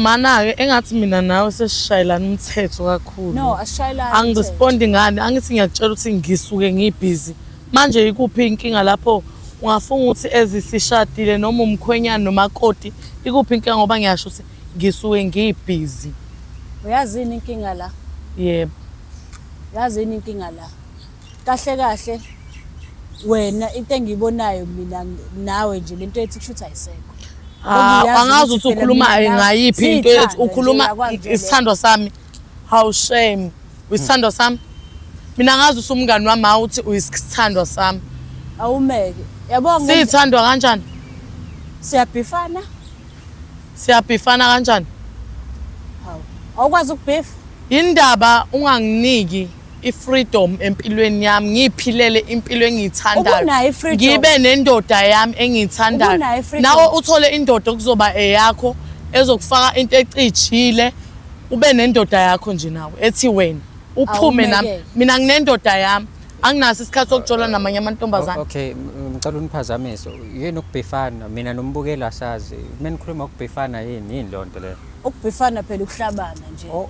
Mana-ke engathi mina nawe sesishayelana umthetho kakhulu. No, asishayelani umthetho. Angirespondi ngani? Angithi ngiyakutshela ukuthi ngisuke ngibhizi. Manje ikuphi inkinga lapho ungafunga ukuthi ezisishadile noma umkhwenyana nomakoti ikuphi inkinga ngoba ngiyasho ukuthi ngisuke ngibhizi. Uyazini inkinga la? Yebo. Yazini inkinga la? Kahle kahle wena into engiyibonayo mina nawe nje lento ethi kushuthi ayisekho. Ah, angazi ukuthi ukhuluma ngayiphi into ethi ukhuluma isithandwa sami. How shame. Uyisithandwa sami? Mina ngazi ukuthi umngani wami awuthi uyisithandwa sami. Awumeke. Yabo Sithandwa kanjani? Siyabhifana. Siyabhifana kanjani? Hawu. Awukwazi ukubhifa? Indaba unganginiki i-freedom empilweni yami ngiyiphilele impilo engiyithandayo Ubunayo i-freedom. ngibe nendoda yami engiyithandayo Ubunayo i-freedom. nawe uthole indoda okuzoba eyakho ezokufaka into ecijile ube nendoda yakho nje nawe ethi wena uphume nami Awumekele. mina nginendoda yami anginaso isikhathi sokujola namanye amantombazane Okay, ngicela uniphazamise. Yini ukubhifana? Mina nombukeli asazi. Uma nikhuluma ukubhifana yini? Yini leyo nto leyo? Ukubhifana phela ukuhlabana nje. Oh,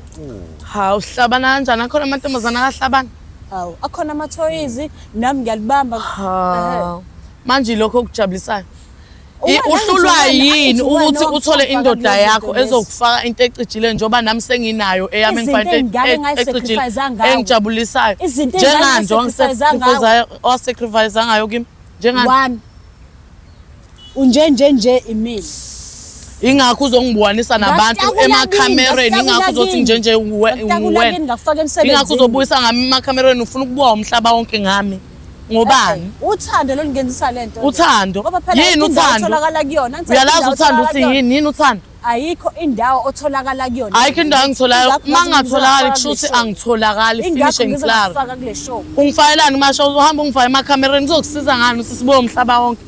Hawu sihlabana kanjani? Akhona amantombazane akahlabana. Hawu, akhona amathoyizi nami ngiyalibamba. Hawu. Manje lokho okujabulisayo. Uwena Uhlulwa angithi wena- yini angithi wena ukuthi uthole owangifaka indoda kulezi yakho zinto lezi. ezokufaka into ecijile njengoba nami senginayo eyami Izinto engifaka into engake ecijile ngayisacrifice ngawe. engijabulisayo. Izinto engake Njenganje ngayisacrifice ngawe. owasacrifice ngayo kimi. Njengani? One. Unje nje nje imina. Ingakho uzongibuwanisa nabantu Ngakutakula emakhamereni, kini, ingakho uzothi ngakutakula nje nje Ngakutakula wena. kini, ngakufaka emsebenzini. Ingakho uzobuyisa ngami emakhamereni ufuna ukubuka umhlaba wonke ngami. Ngobani? Uthando lolungenzisa lento. Uthando? Ngoba phela Yini ayikho indawo uthando? otholakala kuyona. Angithi Uyalazi ayikho indawo uthando otholakala uthi kuyona. yini? Yini uthando? Ayikho indawo otholakala kuyona. Ayikho indawo engitholayo. Ingakho Uma ngingatholakali ngizofaka kusho ukuthi kule show. angitholakali finish Ingakho and klaar. ngizofaka kule show. Ungifakelani kuma show? Uhamba ungifake emakhamereni kuzokusiza ngani ukuthi sibuke umhlaba wonke?